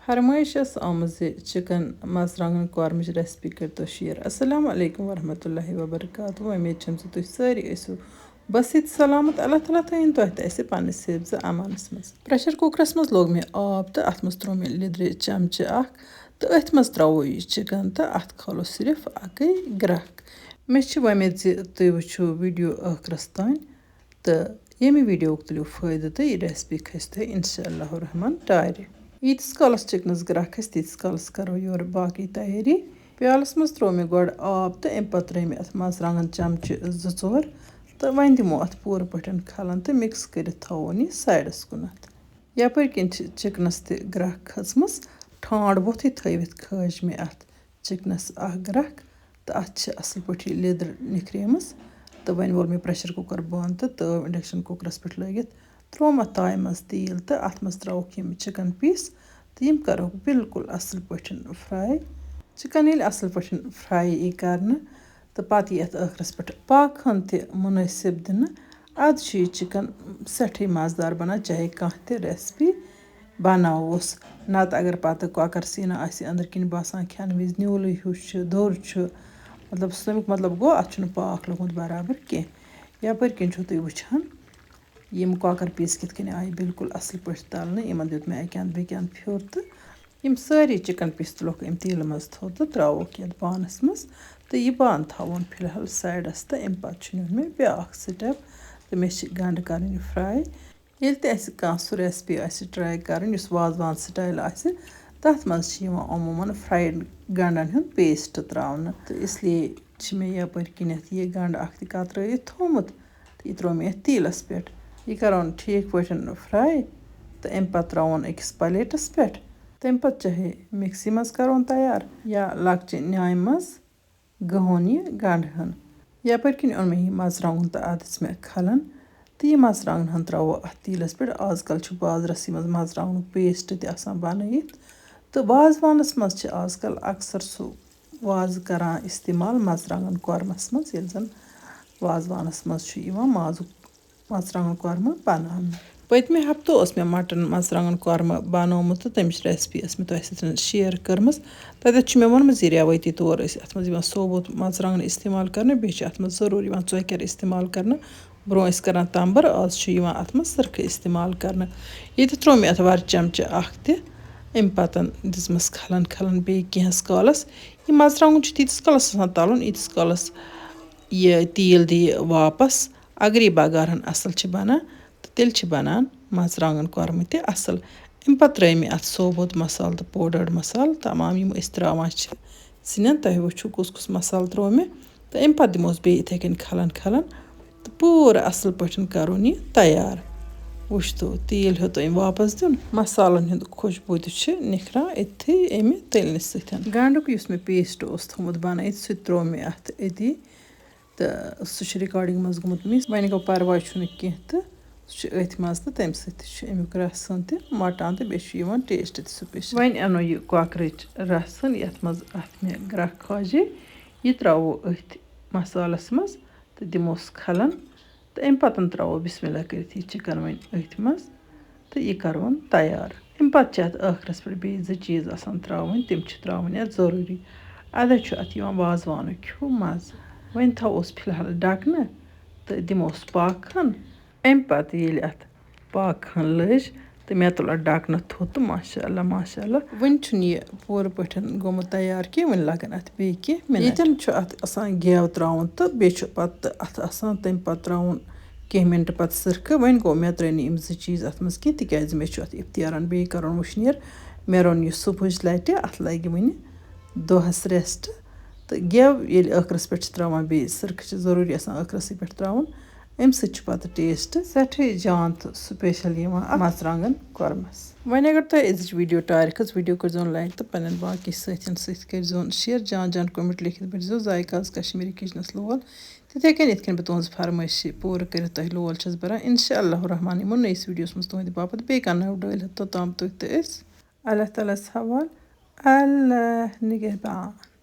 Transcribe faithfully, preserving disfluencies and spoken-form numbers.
فرمٲیش ٲس آمٕژ زِ چِکن مرژٕوانٛگن کۄرمٕچ recipe کٔرۍتو share۔ السلام علیکم ورحمۃ اللہ وبرکاتہ۔ وۄمید چھم زِ تُہۍ سٲری ٲسِو بصحت سلامت۔ اللہ تعالیٰ تھٲیِن تۄہہِ تہٕ اَسہِ پننِس حفظ امانس منٛز۔ Pressure cookerس منٛز لوگ مےٚ آب تہٕ اتھ منٛز تروو مےٚ لیٚدرِ چمچہٕ اکھ تہٕ أتھۍ منٛز ترٛاوو یہِ چِکن تہٕ اتھ کھولو صرف اکٕے گرٛکھ۔ مےٚ چھِ وۄمید زِ تُہۍ وٕچھِو video ٲخرس تام۔ تہٕ ییٚمہِ videoہُک تُلِو فٲیدٕ تہٕ یہِ recipe کھسہِ تۄہہِ انشاء اللہ الرحمن ٹارِ۔ ییٖتِس کالس چِکنس گرٛکھ کھسہِ، تیٖتِس کالس کرو یورٕ باقٕے تیٲری۔ پیالس منٛز ترٛوو مےٚ گۄڈٕ آب تہٕ اَمہِ پتہٕ ترٛٲے مےٚ اَتھ مرژٕوانٛگن چمچہٕ زٕ ژور تہٕ وۄنۍ دِمو اَتھ پوٗرٕ پٲٹھۍ کھلن تہٕ mix کٔرِتھ تھاوون یہِ sideس کُنتھ۔ یپٲرۍ کِنۍ چھِ چِکنس تہِ گرٛکھ کھٔژمٕژ، ٹھانٛڈ ووٚتھٕے تھٲوِتھ کھٲج مےٚ اَتھ چِکنَس اَکھ گرٛکھ تہٕ اَتھ چھِ اَصٕل پٲٹھۍ یہِ لیٚدٕر نِکھریمٕژ۔ تہٕ وۄنۍ وول مےٚ pressure cooker بنٛد تہٕ تٲو induction cookerس پٮ۪ٹھ لٲگِتھ۔ ترٛوومَتھ تایہِ منٛز تیٖل تہٕ اَتھ منٛز ترٛاوُکھ یِم چِکن piece تہٕ یِم کَرُکھ بالکل اَصٕل پٲٹھۍ fry۔ چِکن ییٚلہِ اَصٕل پٲٹھۍ fry یی کَرنہٕ تہٕ پَتہٕ یی اَتھ ٲخرَس پٮ۪ٹھ پاکہٕ ہن تہِ مُنٲسِب دِنہٕ، اَدٕ چھُ یہِ چِکن سٮ۪ٹھٕے مَزٕدار بَنان، چاہے کانٛہہ تہِ recipe بناووس۔ نتہٕ اگر پتہٕ کۄکر سیٖنہ آسہِ أنٛدرٕ کِنۍ باسان کھٮ۪نہٕ وِزِ نیوٗلٕے ہیوٗ چھُ، دوٚر چھُ، مطلب، سُہ تَمیُک مطلب گوٚو، اَتھ چھُنہٕ پاکھ لوٚگمُت برابر کینٛہہ۔ یپٲرۍ کِنۍ چھِو تُہۍ وٕچھان، یِم کۄکر piece کِتھ کٔنۍ آیہِ بالکل اَصٕل پٲٹھۍ تَلنہٕ۔ یِمن دیُت مےٚ اَکہِ اَندٕ بیٚکہِ اَندٕ پھیُر تہٕ یِم سٲری چِکن piece تُلُکھ اَمہِ تیٖلہٕ منٛز تھوٚد تہٕ ترٛاوُکھ یَتھ بانَس منٛز۔ تہٕ یہِ بانہٕ تھاوون فِلحال sideس تہٕ اَمہِ پتہٕ چھُ نیُن مےٚ بیٛاکھ step تہٕ مےٚ چھِ گنٛڈٕ کَرٕنۍ fry۔ ییٚلہِ تہِ اَسہِ کانٛہہ سُہ recipe آسہِ try کَرٕنۍ یُس وازوان style آسہِ، تَتھ منٛز چھِ یِوان عموٗماً fried گنٛڈَن ہُنٛد paste ترٛاونہٕ، تہٕ اس لیے چھِ مےٚ یَپٲرۍ کِنٮ۪تھ یہِ گنٛڈٕ اَکھ تہِ کترٲوِتھ تھوٚومُت، تہٕ یہِ ترٛوو مےٚ یَتھ تیٖلَس پٮ۪ٹھ۔ یہِ کَرون ٹھیٖک پٲٹھۍ fry، تہٕ اَمہِ پَتہٕ ترٛاوون أکِس plateس پٮ۪ٹھ۔ تَمہِ پَتہٕ چاہے mixie منٛز کَرون تیار یا لۄکچہِ نیامہِ منٛز گٔہون یہِ گنٛڈٕ ہن۔ یپٲرۍ کِنۍ اوٚن مےٚ یہِ مرژٕوانٛگُن تہٕ اَتھ دِژ مےٚ کھلن۔ تہٕ یہِ مرژٕوانٛگُن ہن ترٛاوو اَتھ تیٖلَس پٮ۪ٹھ۔ آز کل چھُ بازرَسٕے منٛز مرژٕوانٛگُنُک paste تہِ آسان بنٲیِتھ۔ تہٕ وازوانَس منٛز چھِ آز کل اکثر سُہ وازٕ کران استعمال مرژٕوانٛگُن کۄرمَس منٛز، ییٚلہِ زَن وازوانَس منٛز چھُ یِوان مازُک مرژٕوانٛگُن کۄرمہٕ بناونہٕ۔ پٔتمہِ ہفتہٕ اوس مےٚ مٹن مرژٕوانٛگُن کۄرمہٕ بنوومُت تہٕ تَمِچ recipe ٲس مےٚ تۄہہِ سۭتۍ share کٔرمٕژ۔ تَتٮ۪تھ چھُ مےٚ ووٚنمُت زِ رٮ۪وٲیتی طور ٲسۍ اَتھ منٛز یِوان ثوبوٗت مرژٕوانٛگن استعمال کرنہٕ، بیٚیہِ چھِ اَتھ منٛز ضروٗر یِوان ژۄکٮ۪ر استعمال کرنہٕ۔ برٛونٛہہ ٲسۍ کران تَمبَر، آز چھُ یِوان اَتھ منٛز سِرکہٕ استعمال کرنہٕ۔ ییٚتٮ۪تھ ترٛوو مےٚ اَتھ وَرٕ چمچہٕ اَکھ تہِ، اَمہِ پَتہٕ دِژمَس کھلَن کھلَن بیٚیہِ کینٛہَس کالَس۔ یہِ مرژٕوانٛگُن چھُ تیٖتِس کالَس آسان تَلُن، ییٖتِس کالَس یہِ تیٖل دِیہِ واپَس۔ اگر یہِ بَغارَن اَصٕل چھِ بَنان، تہٕ تیٚلہِ چھِ بَنان مرژٕوانٛگَن کۄرمہٕ تہِ اَصٕل۔ اَمہِ پَتہٕ ترٛٲے مےٚ اَتھ ثوبوٗت مصالہٕ تہٕ powdered مصالہٕ، تمام یِم أسۍ ترٛاوان چھِ سِنٮ۪ن۔ تۄہہِ وٕچھِو کُس کُس مصالہٕ ترٛوو مےٚ۔ تہٕ اَمہِ پَتہٕ دِموس بیٚیہِ یِتھَے کٔنۍ کھَلَن کھَلَن تہٕ پوٗرٕ اَصٕل پٲٹھۍ کَرُن یہِ تیار۔ وٕچھتو، تیٖل ہیوٚت أمۍ واپَس دیُن۔ مصالَن ہُنٛد خوشبوٗ تہِ چھِ نِکھران أتھی اَمہِ تٔلنہِ سۭتۍ۔ گَنٛڈُک یُس مےٚ paste اوس تھوٚمُت بَنٲیِتھ، سُہ تہِ ترٛوو مےٚ اَتھ أتی۔ تہٕ سُہ چھُ recording منٛز گوٚمُت miss۔ وۄنۍ گوٚو، پرواے چھُنہٕ کینٛہہ، تہٕ سُہ چھُ أتھۍ منٛز، تہٕ تَمہِ سۭتۍ تہِ چھُ اَمیُک رَس ہن تہِ مۄٹان، تہٕ بیٚیہِ چھُ یِوان taste تہِ special۔ وۄنۍ اَنو یہِ کۄکرٕچ رَس ہن، یَتھ منٛز اَتھ مےٚ گرٛکھ کھاجے، یہِ ترٛاوو أتھۍ مصالَس منٛز تہٕ دِموس کھلَن، تہٕ اَمہِ پَتہٕ ترٛاوو بسم اللہ کٔرِتھ یہِ چِکَن وۄنۍ أتھۍ منٛز۔ تہٕ یہِ کَرون تیار۔ اَمہِ پَتہٕ چھِ اَتھ ٲخرَس پٮ۪ٹھ بیٚیہِ زٕ چیٖز آسان ترٛاوٕنۍ، تِم چھِ ترٛاوٕنۍ اَتھ ضروٗری۔ اَدٕ چھُ اَتھ یِوان وازوانُک ہیوٗ مَزٕ۔ وۄنۍ تھاووس فِلحال ڈَکنہٕ تہٕ دِموس پاکھ ہن۔ اَمہِ پَتہٕ ییٚلہِ اَتھ پاکھ ہن لٔج تہٕ مےٚ تُل اَتھ ڈَکنہٕ تھوٚد تہٕ ماشاء اللہ، ماشاء اللہ۔ وٕنہِ چھُنہٕ یہِ پوٗرٕ پٲٹھۍ گوٚمُت تیار کینٛہہ، وٕنہِ لَگَن اَتھ بیٚیہِ کینٛہہ minute۔ ییٚتٮ۪ن چھُ اَتھ آسان گٮ۪و ترٛاوُن تہٕ بیٚیہِ چھُ پَتہٕ اَتھ آسان تَمہِ پَتہٕ ترٛاوُن کینٛہہ minute پَتہٕ سِرکہٕ۔ وۄنۍ گوٚو، مےٚ ترٛٲے نہٕ یِم زٕ چیٖز اَتھ منٛز کینٛہہ، تِکیٛازِ مےٚ چھُ اَتھ اِفتِیارَن بیٚیہِ کَرُن وٕشنیر۔ مےٚ روٚن یہِ صُبحٕچ لَٹہِ، اَتھ لَگہِ وٕنہِ دۄہَس rest۔ تہٕ گٮ۪و ییٚلہِ ٲخرَس پٮ۪ٹھ چھِ ترٛاوان، بیٚیہِ سِرکہٕ چھِ ضروٗری آسان ٲخرَسٕے پٮ۪ٹھ ترٛاوُن، اَمہِ سۭتۍ چھُ پَتہٕ taste سٮ۪ٹھٕے جان تہٕ special یِوان اَتھ مرژٕوانٛگَن کۄرمَس۔ وۄنۍ اگر تۄہہِ أزِچ video ٹارِ کھٔژ، video کٔرۍزیون like تہٕ پنٛنٮ۪ن باقٕے سٲتھیَن سۭتۍ کٔرۍزیون share۔ جان جان comment لیکھِتھ بٔرۍزیو ذایقہ آز کشمیٖری kitchenَس لول۔ تِتھَے کٔنۍ یِتھ کٔنۍ بہٕ تُہٕنٛز فرمٲیشہِ پوٗرٕ کٔرِتھ تۄہہِ لول چھَس بَران، اِنشاء اللہ الرحمٰن یِمو نٔیِس videoہَس منٛز تُہٕنٛدِ باپَتھ بیٚیہِ کانٛہہ نٔو ڈٲلۍ ہٮ۪تھ۔ توٚتام تُہۍ تہٕ أسۍ۔ اللہ تعالیٰ ہَس حوال۔ اللہ نِگہبان۔